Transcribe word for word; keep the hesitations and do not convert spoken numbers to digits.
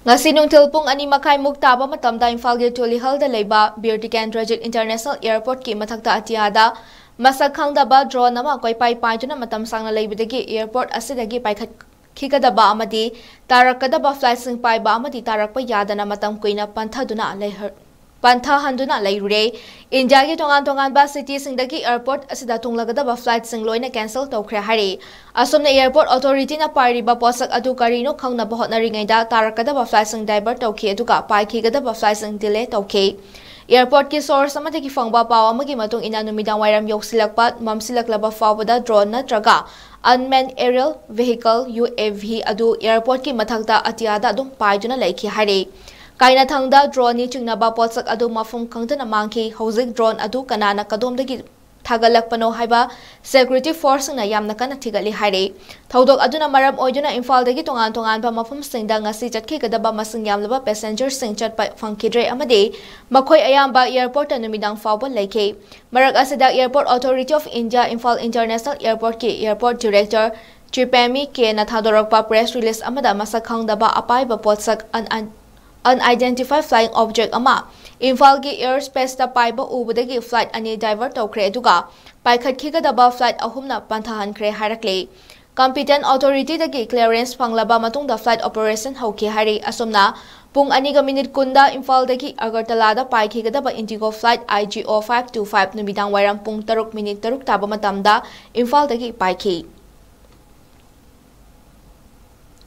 ꯉꯁꯤ ꯅꯨꯡꯊꯤꯜ ꯄꯨꯡ ꯑꯅꯤ ꯃꯈꯥꯏꯃꯨꯛ ꯇꯥꯕ ꯃꯇꯝꯗ ꯏꯝꯐꯥꯜꯒꯤ ꯇꯨꯂꯤꯍꯜꯗ ꯂꯩꯕ ꯕꯤꯔ ꯇꯤꯀꯦꯟꯗ꯭ꯔꯖꯤꯠ ꯏꯟꯇꯔꯅꯦꯁꯅꯦꯜ ꯑꯦꯌꯔꯄꯣꯔꯠꯀꯤ ꯃꯊꯛꯇ ꯑꯇꯤꯌꯥꯗ ꯃꯁꯛ ꯈꯪꯗꯕ ꯗ꯭ꯔꯣꯟ ꯑꯃ ꯀꯣꯏꯄꯥꯏ ꯄꯥꯏꯗꯨꯅ ꯃꯇꯝ ꯁꯥꯡꯅ ꯂꯩꯕꯗꯒꯤ ꯑꯦꯌꯔꯄꯣꯔꯠ ꯑꯁꯤꯗꯒꯤ ꯄꯥꯏꯈꯠꯈꯤꯒꯗꯕ ꯑꯃꯗꯤ ꯇꯥꯔꯛꯀꯗꯕ ꯐ꯭ꯂꯥꯏꯠꯁꯤꯡ ꯄꯥꯏꯕ ꯑꯃꯗꯤ ꯇꯥꯔꯛꯄ ꯌꯥꯗꯅ ꯃꯇꯝ ꯀꯨꯏꯅ ꯄꯟꯊꯗꯨꯅ ꯂꯩꯍ-, ꯄꯟꯊꯍꯟꯗꯨꯅ ꯂꯩꯔꯨꯔꯦ꯫ ꯏꯟꯗꯤꯌꯥꯒꯤ ꯇꯣꯉꯥꯟ ꯇꯣꯉꯥꯟꯕ ꯁꯤꯇꯤꯁꯤꯡꯗꯒꯤ ꯑꯦꯌꯔꯄꯣꯔꯠ ꯑꯁꯤꯗ ꯊꯨꯡꯂꯒꯗꯕ ꯐ꯭ꯂꯥꯏꯠꯁꯤꯡ ꯂꯣꯏꯅ ꯀꯦꯟꯁꯦꯜ ꯇꯧꯈ꯭ꯔꯦ ꯍꯥꯏꯔꯤ꯫ ꯑꯁꯣꯝꯅ ꯑꯦꯌꯔꯄꯣꯔꯠ ꯑꯣꯊꯣꯔꯤꯇꯤꯅ ꯄꯥꯏꯔꯤꯕ ꯄꯣꯠꯁꯛ ꯑꯗꯨ ꯀꯔꯤꯅꯣ ꯈꯪꯅꯕ ꯍꯣꯠꯅꯔꯤꯉꯩꯗ ꯇꯥꯔꯛꯀꯗꯕ ꯐ꯭ꯂꯥꯏꯠꯁꯤꯡ ꯗꯥꯏꯚꯔꯠ ꯇꯧꯈꯤ, ꯑꯗꯨꯒ ꯄꯥꯏꯈꯤꯒꯗꯕ ꯐ꯭ꯂꯥꯏꯠꯁꯤꯡ ꯗꯤꯂꯦ ꯇꯧꯈꯤ꯫ ꯑꯦꯌꯔꯄꯣꯔꯠꯀꯤ ꯁꯣꯔꯁ ꯑꯃꯗꯒꯤ ꯐꯪꯕ ꯄꯥꯎ ꯑꯃꯒꯤ ꯃꯇꯨꯡ ꯏꯟꯅ, ꯅꯨꯃꯤꯗꯥꯡ ꯋꯥꯏꯔꯝ ꯌꯧꯁꯤꯜꯂꯛꯄ, ꯃꯝꯁꯤꯜꯂꯛꯂꯕ ꯐꯥꯎꯕꯗ ꯗ꯭ꯔꯣꯟ ꯅꯠꯇ꯭ꯔꯒ unmanned aerial vehicle, UAV, ꯑꯗꯨ ꯑꯦꯌꯔꯄꯣꯔꯠꯀꯤ ꯃꯊꯛꯇ ꯑꯇꯤꯌꯥꯗ ꯑꯗꯨꯝ ꯄꯥꯏꯗꯨꯅ ꯂꯩꯈꯤ ꯍꯥꯏꯔꯤ꯫ ꯀꯥꯏꯅꯊꯪꯗ ꯗ꯭ꯔꯣꯟꯅꯤ ꯆꯤꯡꯅꯕ ꯄꯣꯠꯁꯛ ꯑꯗꯨ ꯃꯐꯝ ꯈꯪꯗꯅ ꯃꯥꯡꯈꯤ꯫ ꯍꯧꯖꯤꯛ ꯗ꯭ꯔꯣꯟ ꯑꯗꯨ ꯀꯅꯥꯅ ꯀꯗꯣꯝꯗꯒꯤ ꯊꯥꯒꯠꯂꯛꯄꯅꯣ ꯍꯥꯏꯕ ꯁꯦꯀ꯭ꯌꯨꯔꯤꯇꯤ ꯐꯣꯔꯁꯁꯤꯡꯅ ꯌꯥꯝꯅ ꯀꯟꯅ ꯊꯤꯒꯠꯂꯤ ꯍꯥꯏꯔꯤ꯫ ꯊꯧꯗꯣꯛ ꯑꯗꯨꯅ ꯃꯔꯝ ꯑꯣꯏꯗꯨꯅ ꯏꯝꯐꯥꯜꯗꯒꯤ ꯇꯣꯉꯥꯟ ꯇꯣꯉꯥꯟꯕ ꯃꯐꯝꯁꯤꯡꯗ ꯉꯁꯤ ꯆꯠꯈꯤꯒꯗꯕ ꯃꯁꯤꯡ ꯌꯥꯝꯂꯕ ꯄꯦꯁꯦꯟꯖꯔꯁꯤꯡ ꯆꯠꯄ ꯐꯪꯈꯤꯗ꯭ꯔꯦ ꯑꯃꯗꯤ ꯃꯈꯣꯏ ꯑꯌꯥꯝꯕ ꯑꯦꯌꯔꯄꯣꯔꯠꯇ ꯅꯨꯃꯤꯗꯥꯡ ꯐꯥꯎꯕ ꯂꯩꯈꯤ꯫ ꯃꯔꯛ ꯑꯁꯤꯗ, Airport Authority of India Imphal International Airportꯀꯤ ꯑꯦꯌꯔꯄꯣꯔꯠ ꯗꯤꯔꯦꯛꯇꯔ ꯇ꯭ꯔꯤꯄꯦꯃꯤ ꯀꯦꯅ ꯊꯥꯗꯣꯔꯛꯄ ꯄ꯭ꯔꯦꯁ ꯔꯤꯂꯤꯖ ꯑꯃꯗ ꯃꯁꯛ ꯈꯪꯗꯕ ꯑꯄꯥꯏꯕ ꯄꯣꯠꯁꯛ un-, unidentified flying object ꯑꯃ ꯏꯝꯐꯥꯜꯒꯤ ꯑꯦꯌꯔ ꯁ꯭ꯄꯦꯁꯇ ꯄꯥꯏꯕ ꯎꯕꯗꯒꯤ ꯐ꯭ꯂꯥꯏꯠ ꯑꯅꯤ ꯗꯥꯏꯚꯔꯠ ꯇꯧꯈ꯭ꯔꯦ, ꯑꯗꯨꯒ ꯄꯥꯏꯈꯠꯈꯤꯒꯗꯕ ꯐ꯭ꯂꯥꯏꯠ ꯑꯍꯨꯝꯅ ꯄꯟꯊꯍꯟꯈ꯭ꯔꯦ ꯍꯥꯏꯔꯛꯂꯤ꯫ ꯀꯝꯄꯤꯇꯦꯟ ꯑꯣꯊꯣꯔꯤꯇꯤꯗꯒꯤ ꯀ꯭ꯂꯤꯌꯔꯦꯟꯁ ꯐꯪꯂꯕ ꯃꯇꯨꯡꯗ ꯐ꯭ꯂꯥꯏꯠ ꯑꯣꯄꯔꯦꯁꯟ ꯍꯧꯈꯤ ꯍꯥꯏꯔꯤ꯫ ꯑꯁꯨꯝꯅ ꯄꯨꯡ ꯑꯅꯤꯒ ꯃꯤꯅꯤꯠ ꯀꯨꯟꯗ ꯏꯝꯐꯥꯜꯗꯒꯤ ꯑꯒꯔꯇꯂꯥꯗ ꯄꯥꯏꯈꯤꯒꯗꯕ IndiGo flight IGO five two five ꯅꯨꯃꯤꯗꯥꯡ ꯋꯥꯏꯔꯝ ꯄꯨꯡ ꯇꯔꯨꯛ ꯃꯤꯅꯤꯠ ꯇꯔꯨꯛ ꯇꯥꯕ ꯃꯇꯝꯗ ꯏꯝꯐꯥꯜꯗꯒꯤ ꯄꯥꯏꯈꯤ꯫